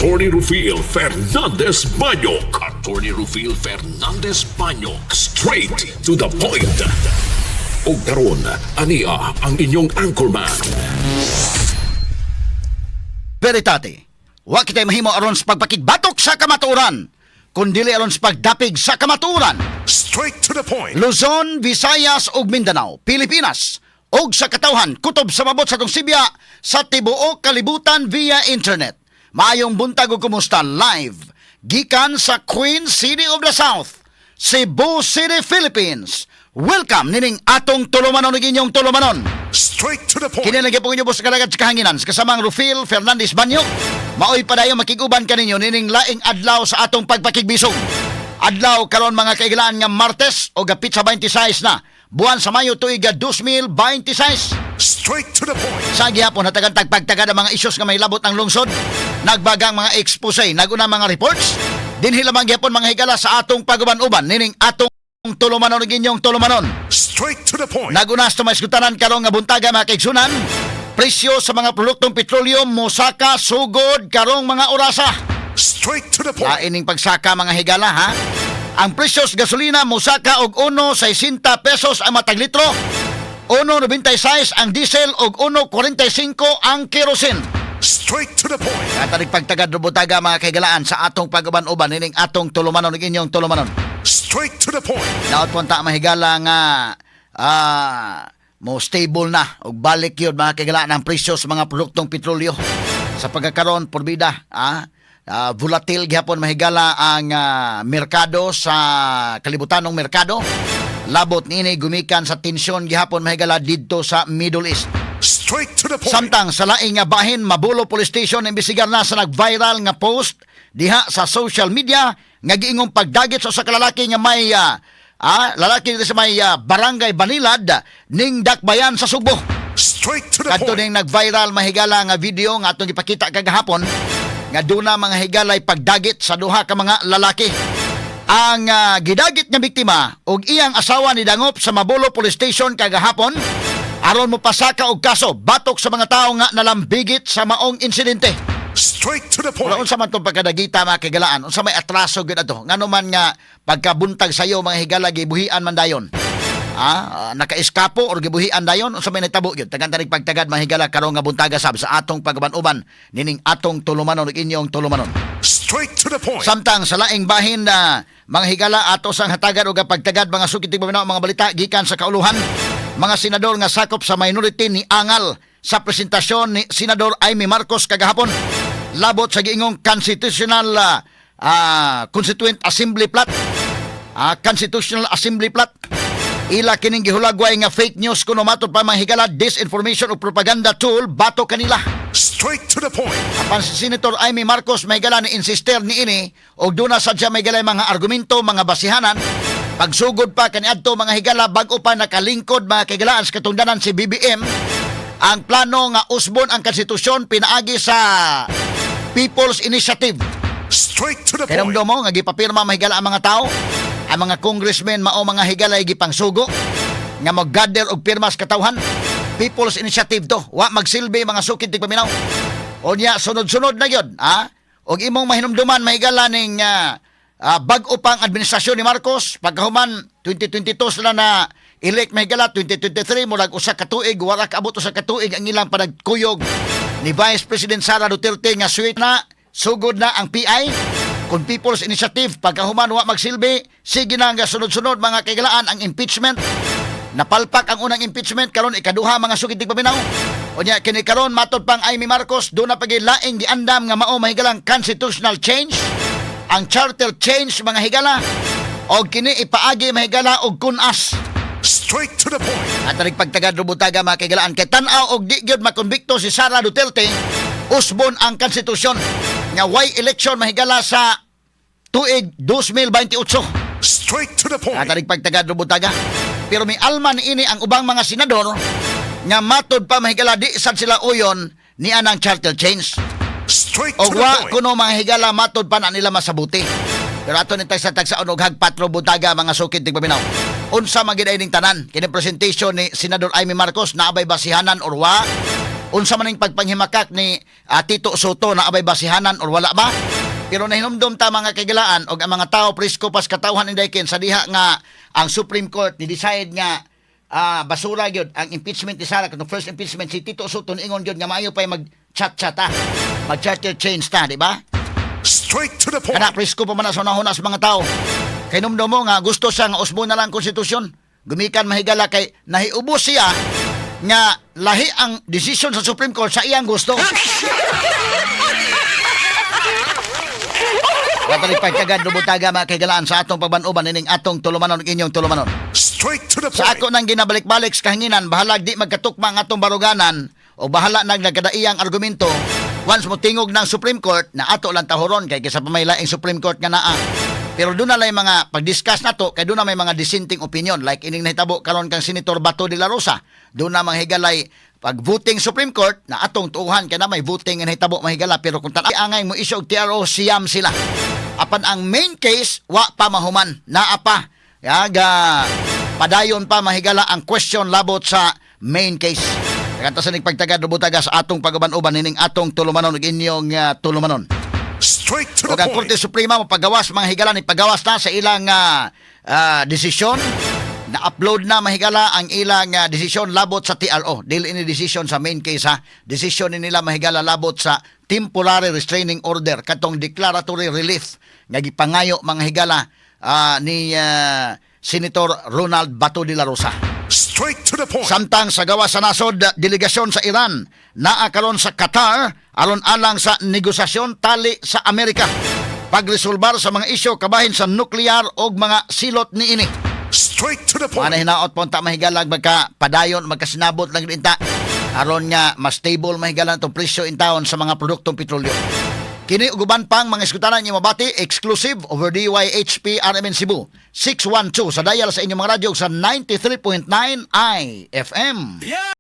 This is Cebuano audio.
Attorney Rufil Fernandez Banyok. Attorney Rufil Fernandez Banyok. Straight to the point. Og karon, ania ang inyong anchorman. Veritate. Wa kitay mahimo aron sa pagpakigbatok sa kamatuoran, kundili aron sa pagdapig sa kamatuoran. Straight to the point. Luzon, Visayas ug Mindanao, Pilipinas ug sa katawhan kutob sa mabot sa atong sibya sa tibuok kalibutan via internet. Maayong buntag ug kumusta live gikan sa Queen City of the South, Cebu City, Philippines. Welcome nining atong tulumanon ug inyong tulumanon. Straight to the point. Kini lagi po inyo sa kalagat sa kahanginan sa kasamang Rufil Fernandez Banyo. Maoy padayon makiguban kaninyo nining laing adlaw sa atong pagpakigbisog. Adlaw karon, mga kaigilaan, nga Martes o gapit sa 26 na buwan sa Mayo, tuig 2026. Straight to the point. Sa gihapon hatagan tagpagtagad ang mga isyos nga may labot ang lungsod. Nagbagang mga expose, naguna mga reports. Dinhi lamang gihapon, mga higala, sa atong paguban-uban nining atong tulumanon ug inyong tulumanon. Straight to the point. Nagunas to maisgutanan karong nga buntaga, mga kaigsunan. Presyo sa mga produktong petrolyo mosaka sugod karong mga orasa. Straight to the point. Lain ning pagsaka, mga higala, ha. Ang presyo sa gasolina mosaka og 1.60 pesos ang matag litro. 1.96 ang diesel og 1.45 ang kerosene. Straight to the point. At pagtagad rubutaga, mga kaigalaan, sa atong pag-uban-uban nining atong tulumanon ug inyong tulumanon. Straight to the point. Daot po ta, mahigala, nga mo stable na og balik yun, mga kaigalaan, ang presyo sa mga produktong petrolyo sa pagkakaroon porbida volatile gihapon, mahigala, ang merkado sa kalibutanong merkado labot niini gumikan sa tensyon gihapon, mahigala, didto sa Middle East. Straight to the point. Samtang sa laing nga bahin, Mabolo Police Station imbestigar na sa nag-viral nga post diha sa social media nga giingong pagdagit sa usa ka lalaki nga may lalaki dito sa may Barangay Banilad ning Dakbayan sa Sugbo. Straight to the Kadto point. ning nag-viral, mahigala, nga video nga atong gipakita kagahapon nga duna, mga higalay, pagdagit sa duha ka mga lalaki. Ang gidagit nga biktima ug iyang asawa ni dangop sa Mabolo Police Station kagahapon aron mopasaka og kaso batok sa mga tawo nga nalambigit sa maong insidente. Straight to the Wala point. unsa man tong pagkadagita, mga kagalaan, unsa may atraso gyud ato? Ngano man nga pagkabuntag sayo, mga higala, gibuhian man dayon? Naka-eskapo or gibuhian dayon, unsa may nahitabo gyud? Tagan tanig pagtagad, mga higala, karong nga buntaga sab sa atong pagaban-uban nining atong tulumanon ug inyong tulumanon. Straight to the point. Samtang sa laing bahin na, mga higala, ato sang hatagan og pagtagad, mga sukit paminaw, mga balita gikan sa kauluhan. Mga senador nga sakop sa minority ni angal sa presentasyon ni Senador Imee Marcos kagahapon labot sa giingong constitutional Constituent Assembly plot. Constitutional Assembly plot. Ila kining gihulagway nga fake news kuno, matod pa, mga higala, disinformation o propaganda tool batok kanila. Straight to the point. Apan si Senator Imee Marcos, may gala, ni insister ni ini og duna sad siya may galay mga argumento, mga basihanan. Pagsugod pa kaniadto, mga higala, bag-o pa nakalingkod, mga kaigalaan, sa katungdanan si BBM, ang plano nga usbon ang konstitusyon pinaagi sa People's Initiative. Straight to the Kaya point. mo nga gipapirma, mahigala, ang mga tao, ang mga congressmen mao, mga higala, gipangsugo nga mag-gather og pirmas katawhan. People's Initiative to. Wa magsilbi, mga sukid tigpaminaw. Unya sunod-sunod na gyud, ha? Og imong mahinumduman, mahigala, ning bag-o pang administrasyon ni Marcos, pagkahuman 2022 sila na elect, mahigala, 2023, murag usa ka tuig, wala kaabot usa ka tuig ang ilang panagkuyog ni Vice President Sara Duterte nga sweet na sugod na ang PI. Kung People's Initiative, pagkahuman wa magsilbi, sige na nga sunod-sunod, mga kaigalaan, ang impeachment. Napalpak ang unang impeachment, karon ikaduha, mga sukid paminaw. Unya kini karon, matod pang Imee Marcos, duna pa laing giandam nga mao, mahigalang, constitutional change, ang charter change, mga higala, og kini ipaagi, mahigala, og kunas. Straight to the point. At tarig pagtagad rubutaga, mga kaigalaan, kay tan-aw og di gyud makonbikto si Sara Duterte, usbon ang konstitusyon nga way election, mahigala, sa tuig 2028. Straight to the point. Katarig pagtagad rubutaga. Pero may alman ini ang ubang mga senador nga matod pa, mahigala, di sad sila uyon ni anang charter change. Straight Og to the wa point. kuno, mga higala, matod pa na nila masabuti. Pero ato ni sa tagsaon og hagpat rubutaga, mga sukid tigpaminaw. Unsa man gid ning tanan kini presentation ni Senador Imee Marcos, naabay basihanan or wa? Unsa man ning pagpanghimakak ni Tito Sotto na abay basihanan or wala ba? Pero nahinumdum ta, mga kagilaan, og ang mga tao presko pas katawhan ni Daiken sa diha nga ang Supreme Court ni decide nga basura gyud ang impeachment ni Sara katong first impeachment, si Tito Sotto niingon gyud nga maayo pa mag chat-chat ta. Mag charter change ta, di ba? Straight to the point. Kana presko pa man na sa unahuna sa mga tao. Kay numdum mo nga gusto siya nga usbo na lang ang konstitusyon. Gumikan, mahigala, kay nahiubos siya nga lahi ang decision sa Supreme Court sa iyang gusto. Wa pagkagad lubutaga, mga kahigalaan, sa atong pagban-uban ining atong tulumanon, inyong tulumanon. Straight to the Sa point. ako nang ginabalik-balik sa kahanginan, bahalag di magkatukma ang atong baruganan o bahala nag nagkadaiyang argumento, once mo tingog ng Supreme Court, na ato lang tahuron kay kaysa pa may laing Supreme Court nga naa. Pero doon na lang yung mga pag-discuss nato kay doon na may mga dissenting opinion like ining nahitabo karon kang Senator Bato de la Rosa. Doon na mga higalay pag voting Supreme Court na atong tuuhan kay na may voting nga nahitabo, mahigala, pero kung tan angay mo issue og TRO, siyam sila. Apan ang main case wa pa mahuman, naa pa. Yaga padayon pa, mahigala, ang question labot sa main case. Kanta sa pagtagad butaga sa atong pag-uban-uban ining atong tulumanon ug inyong tulumanon. Straight to the Ug ang point. Korte Suprema mo pagawas, mga higala, ni pagawas na sa ilang desisyon. Na-upload na, mahigala, ang ilang desisyon labot sa TRO. Dili ini desisyon sa main case ha. Desisyon ni nila, mahigala, labot sa temporary restraining order katong declaratory relief nga gipangayo, mga higala, ni Senator Ronald Bato de la Rosa. Straight to the point. Samtang sa gawas sa nasod, delegasyon sa Iran naa karon sa Qatar aron alang sa negosasyon tali sa Amerika. Pagresolbar sa mga isyu kabahin sa nuklear og mga silot niini. Straight to the point. Mga hinaot po ta, mahigalag, magka padayon magkasinabot lang inta aron nga mas stable, mahigala, itong presyo in town sa mga produktong petrolyo. Kini ug uban pang mga iskutanan inyo mabati exclusive over DYHP RMN Cebu 612 sa dial sa inyong mga radyo sa 93.9 IFM.